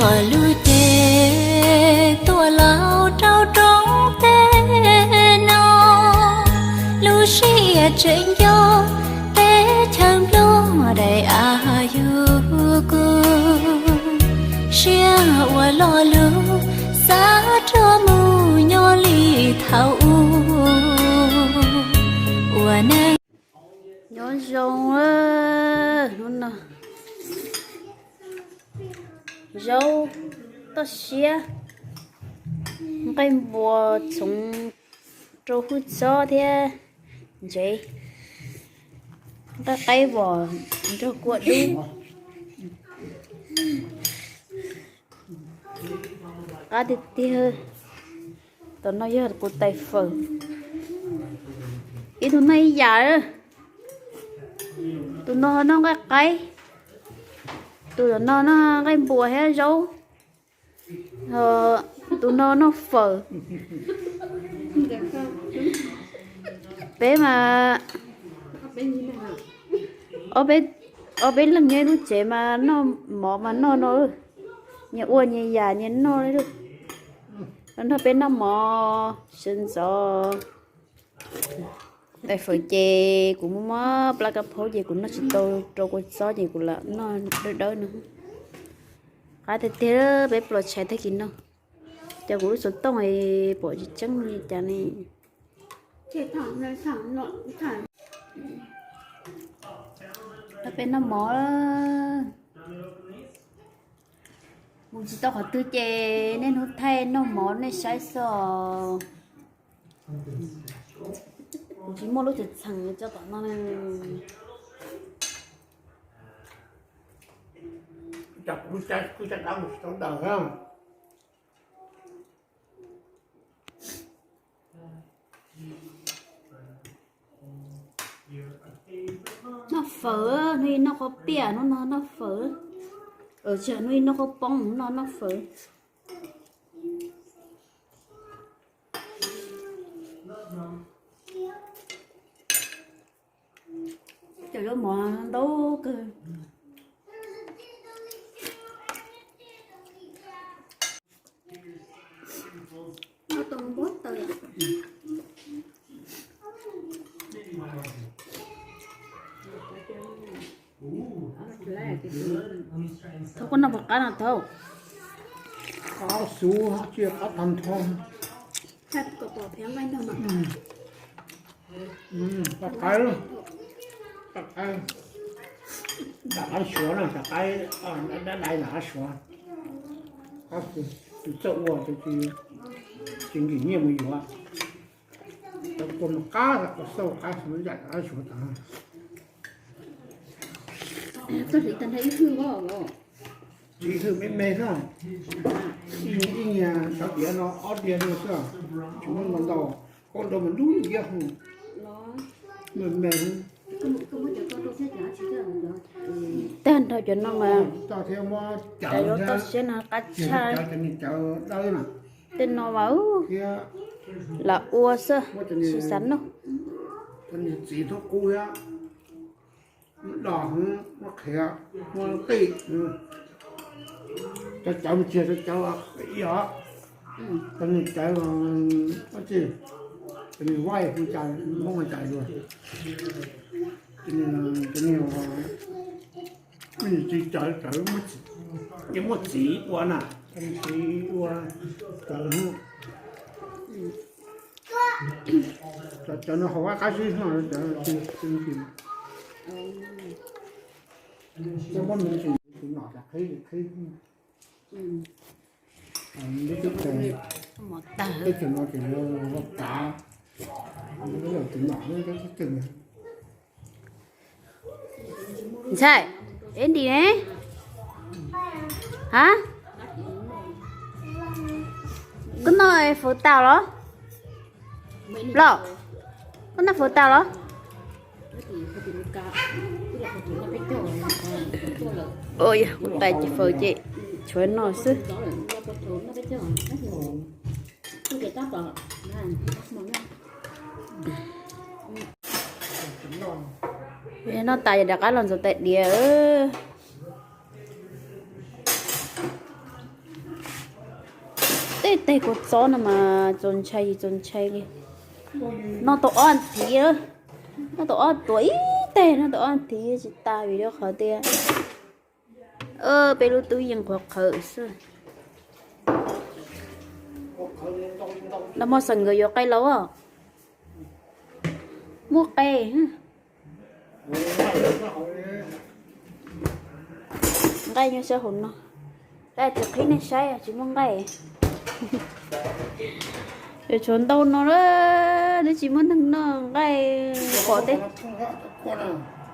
Lub cev tuaj laus rau roob teb no, lub sij hawm tseem nco peb chaw npluag daim av yug kuv, siab ua lo lus xav rua mus nyob li thaum ub. Ua neej nyob zoo, hnub no zaub toj siab, nqaij npua txhoov rau hwj txob thiab ntsev, nqaij qaib vom nrog kua dub. Qab tiag tiag. Tam no yog kuv tais fawm. Ib tug noj ib yam. Tus no noj nqaij qaib, tus no noj nqaij npua thiab zaub, tus no noj fawm. Peb mas ob peb, ob peb leeg nyob lub tsev mas noj mov mas noj no, nyias ua nyias yam nyias noj li. Nrog peb noj mov sawv ntxov. Tais fawm ces kuv muab mob plab kab phaub ces kuv noj tsis tau rau kua txob ces kuv lam noj dawb dawb no. Qab tiag tiag peb pluas tshais tag kis no. Ces kuv lub xov tooj pom tsis tseeb li cas ne. Peb noj mov, mus tsis tau qhov twg ces niaj hnub thaij noj mov nej saib xwb. Kuv tsis muaj lub txheej txheem tso tom no. Noj fawm, hnub ib noj qhaub piam, hnub no noj fawm. Tsis, hnub ib noj qhaub poob, hnub no noj fawm. Cov zaub mov ntau kawg. Thaub, koj noj puas qab no Thaub? Qab xwb, tsis qab tag nrho. Qab qaib, qab qaib, nram qab suav na, qab qaib, dab dai nram qab suav. Qab xwb, tus txawj ua tus tsis nkim nyiaj mus yuav. Tus mus qab, tus xauj qab xwb, yam qab suav tas. Tsis hwj me me xwb, ib nyias cov diav no ob diav no xwb, tsis muaj ntau ntau, koj nrau mus lub liab hu, me me. Tag nrho cov no mas cov zaub toj siab no qab tshaj. Tej no mas lam ua xwb, tsis xav noj. Txiv hnub qub thiab, do hwv, muab qhiav, muab qij, cov cawv mus txiag cov cawv ib os, cov nws cawv, cov nws vaij hu cas Hmoob hu cas luag, cov nws txiv cawv cawv, ces muaj txiv ua na, cov nws txiv ua cawv, cov no haus qab qab xwb, cov muab me tus nom qhib qhib. Teb chaws no ces lawv kav, lawv tus nom lawv teb chaws. Ntxhais, eb ntim ne? Ha? Koj noj fawm tas los? Los, koj noj fawm tas los? Kuv tais ces fawm ces tshuav no xwb. Noj tas ces rov qab los ntxuav tais diav. Tej kua txob no mas txaus ntshai tsis txaus ntshai li. Noj tau ob thiv, noj tau ob tuas ib teg, noj tau ob thiv tsis tas vim rau qhov tias peb lub tub yeej qhuav qhawv xwb. Los mog xeem nkawd yuav qe lauj. Muaj qe. Nqaij nyob sab hauv no. Tab sis qhib nej saib tsis muaj nqaij. Yuav tshuav ntau no lawm twb tsis muaj neeg noj nqaij.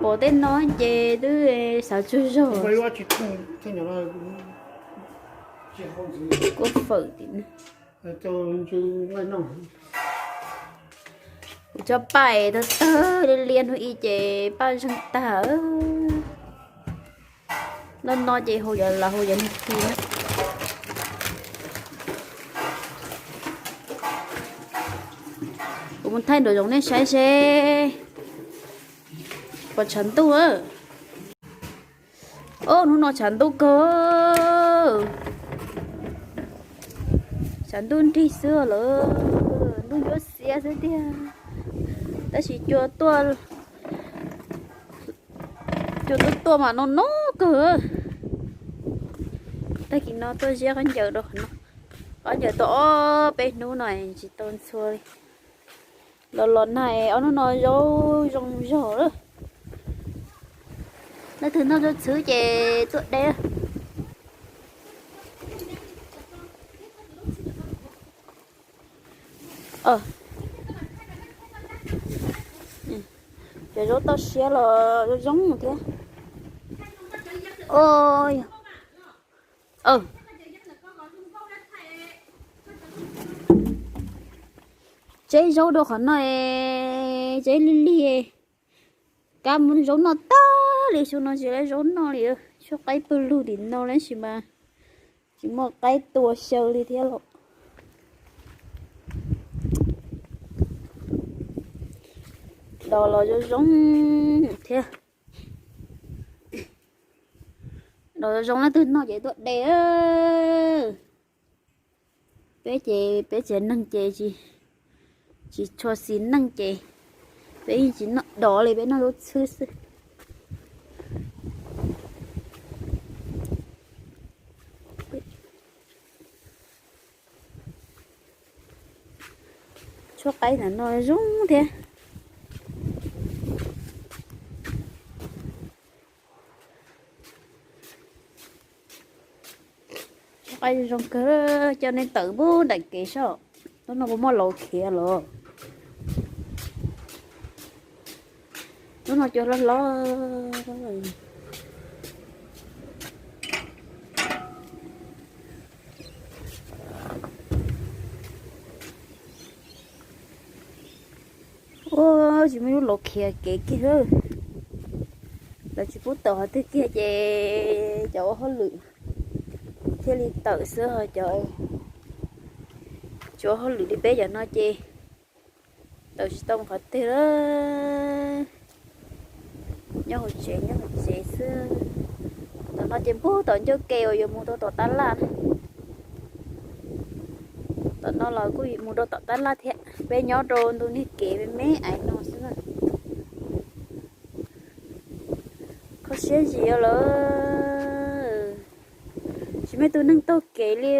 Pom tej no ces twb xav tsuag zog. Kuv fawm tim no. Kuv cov paj es tawg tawg liab liab hnub ib ces paj zeeg tag. Noj no ces hu yov los hu yov niag khi na. Kuv mus thaij nraum zoov nej saib seb puas tshav ntuj. Ub, hnub no tshav ntuj kawg. Tshav ntuj nrig xwb lawm, ntuj ncua xiab xwb tiag. Tab sis cua tuaj, cua tuaj tuaj mas no no kawg. Tag kis no tuaj ziab khaub ncaws rau qhov no. Khaub ncaws tau ob peb hnub no tsis tau ntxhua li. Los los nag ob hnub no zaub zoo zog lawm. Leej twg noj zaub txhwb ces tuaj de. Cov zaub toj siab los zoo zoo thiab. Tseb zaub rau qhov no, tseb lig lig. Kab mus zaub noj tag li, xyoo no tsis lab zaub noj li. Tshuab qaib pawg lug tim no tab sis mas tsis muaj qaib tua xyaw li thiab los. Dos los zoo zoo thiab. Dos zoo zoo leej twg noj ces tuaj de. Peb ces peb tsev neeg ces tsis tshua xis neej ces peb yeej tsis noj dos li, peb noj zaub txhwb xwb. Tshuab qaib ntawm no zoo thiab. Tshuab qaib zoo kawg, coj nej tawm pub nram kev saib. Hnub no puas muaj laus khiav los? Hnub no cua hlob hlob. Ua, tsis muaj ib lub laus khiav kev kiag. Lawv tsis pub tawm qhov twg kiag ces cov ua hauj lwm thiaj li tawm xwb, cov tsis ua hauj lwm li peb cov no ces tawm tsis tau mus qhov twg. Nyob hauv tsev nyob hauv tsev xwb. Tom no ces npuag tom ncauj ke uas yuav mus rau tom tab laj na. Tom no los kuj mus rau tom tab laj thiab, peb nyob rau ntu niag kev me me aiv no xwb na. Kho siab zim lawm, tsis muaj tus neeg taug kev li.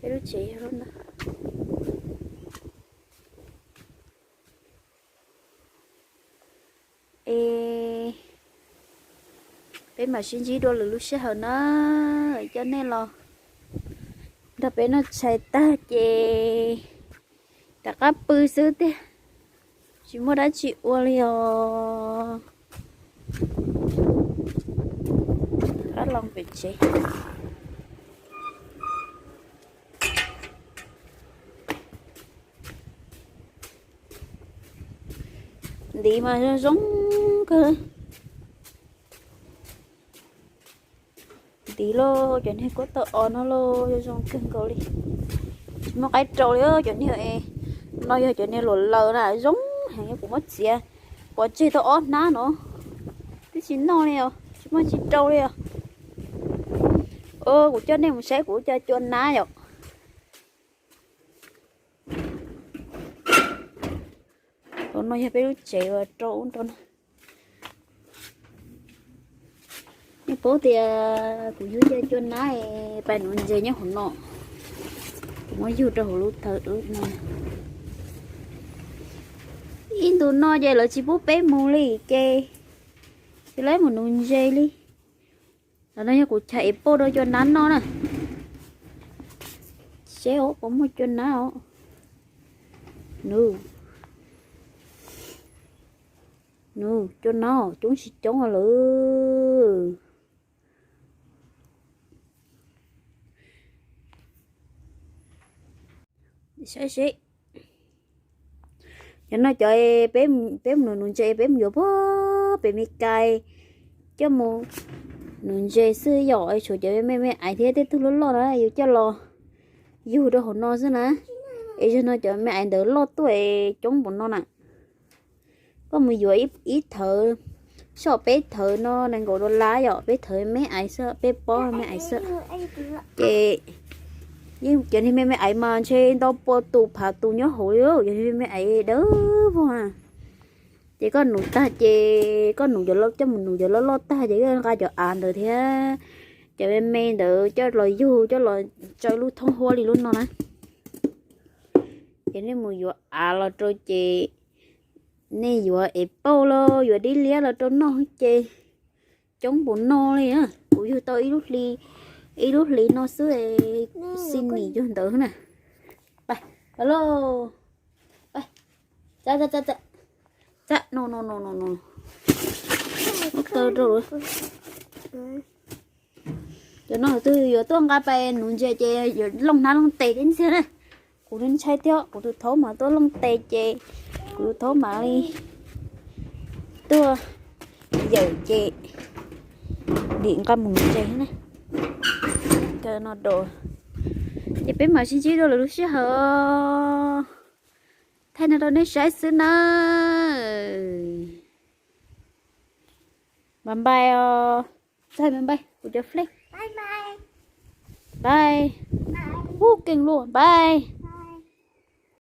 Peb lub tsev yog lub no. Es peb mam sib ntsib dua lwm lub sij hawm na, coj nej los nrog peb noj tshais tag ces rov qab pw xwb tiag, tsis muaj dab tsi ua li os. Rov qab los pem tsev. Ntiv mas zoo zoo kawg. Ntiv lauj, cov niag kuab tawg os no lauj, zoo zoo kawg nkaus li. Tsis muaj qaib rau li, cov niag no yog cov niag luam laws na, zoo heev, kuv muab txiav pov tseg tau ob hnab no twb tsis noj li os, tsis muaj tsis rau li os. Kuv coj nej mus saib kuv cov cua nab yom. Hauv no yog peb lub tsev uas rau ub rau no. Nej paub tias kuv yug cov cua nab pais nuv ntses nyob hauv no. Kuv muab yug rau hauv lub thawv no. Ib ntus no ces lawv tsis pub peb mus li ces, ces lawv mus nuv ntses li. Los no yog kuv chav ev pauj rau cua nab noj na. Seb puas muaj cua nab os. Nws, nws cua nab coob tsis coob lawm. Saib seb. Cov no cov peb mus nuv ntses, peb mus yuav puag pem Mes Kas coj mus nuv ntses xwb yom. Tshuav cov me me aiv thiab tej tug loj loj na yuav coj los yug rau hauv no xwb na. Es zaum no cov me aiv ntawd loj tuaj coob npaum no na. Koj mus yuav ib thawv, soj peb thawv no nees nkaum dollar yom, peb thawv me aiv xwb, peb pob me aiv xwb. Ces yeej cov niag me me aiv mas ntshe ntau pua tus phav tus nyob hauv li, cov niag me me aiv dawb vog na. Ces koj nuv tag ces koj nuv cov, coj mus nuv cov loj loj tag ces koj nqa cov av ntawd thiab cov me me ntawd coj los yug coj los tsaws lub thoob huab li lub no na. Ces nej mus yuav av los rau ces nej yuav ev pauj los yuav dib liab los rau noj ces coob npaum no li. Kuv yug tau ib lub hli no xwb, xi nim yug ntawd na. Pais, pais lauj. Pais, tsa, tsa, tsa, tsa, no, no, no, no, no. Muab kaw rau. Cov no twg yuav tuaj nqa pais nuv ntses ces yuav looj hnab looj tes thiab ntxiag na. Kuv ntshai thiab, kuv tus thaub mas tuaj looj tes ces kuv tus thaub mam li tuaj yawm ces dim nqa mus nuv ntses na. Kaw no rau. Ces peb mam sib ntsib dua lwm lub sij hawm. Thaij no rau nej saib xwb na. Npais npais os. Txaij npais npais kuv cov flej. Npais. Ub keej luaj npais.